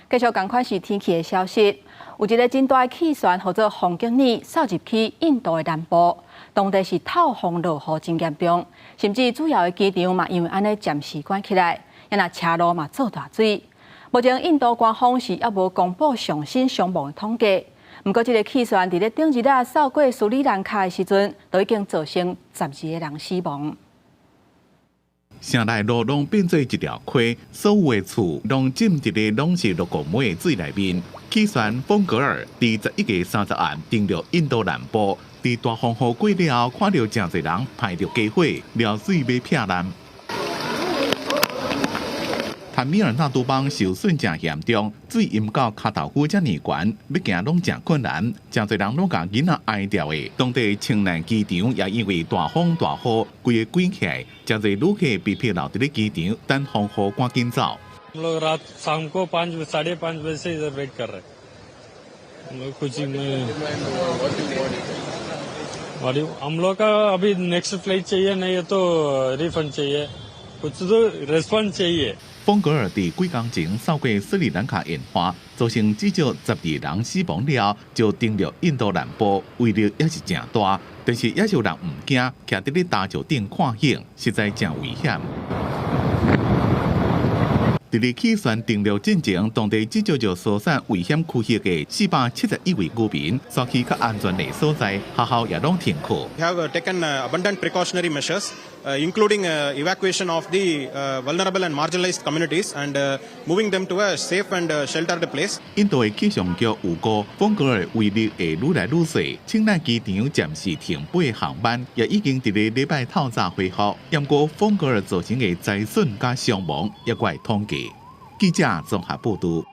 繼續仝款是天氣的消息，有一個真大的氣旋，號做風格爾，掃入去印度的南部，當地是透風落雨真嚴重，甚至主要的機場嘛因為按呢暫時關起來，也若車路嘛做大水。目前印度官方是猶無公布上新傷亡的統計，毋過這个氣旋佇咧頂日仔掃過斯里蘭卡的時陣，就已經造成12個人死亡。城內路攏變做一條溪，所有的厝攏浸佇咧攏是六公米的水內面。氣旋風格爾佇11月30暗登陸印度南部，佇大風雨過了後，看著誠濟人排著家伙撩水欲避難。坦米爾納都邦受損誠嚴重，水淹到跤頭趺遮爾懸，欲行攏誠困難，誠濟人攏共囡仔挨著的。當地清奈機場也因為大風大雨，規个關起來，誠濟旅客被迫留佇咧機場等風雨趕緊走。 हम लोग रात शाम को 5, 5:30 बजे से इधर वेट कर रहे हैं। हम लोग कुछ में हम लोग का अभी नेक्स्ट फ्लाइट चाहिए, नहीं तो रिफंड चाहिए, कुछ तो रिस्पॉन्स चाहिए。風格爾佇幾工前掃過斯里蘭卡沿岸，造成至少12人死亡了，就登陸印度南部，威力也是誠大。但是也是有人毋驚，徛佇咧大石頂看景，實在誠危險。佇咧氣旋登陸進前，當地至少就疏散危險區域的471位居民，徙去較安全的所在，學校也攏停課。 We have taken abundant precautionary measures, including evacuation of the vulnerable and marginalized communities and moving them to a safe and sheltered place. 印度的氣象局預估，風格爾威力會愈來愈細，清奈機場暫時停飛航班，也已經佇咧禮拜透早恢復。毋過風格爾造成的災損佮傷亡，猶閣會統計。記者綜合報導。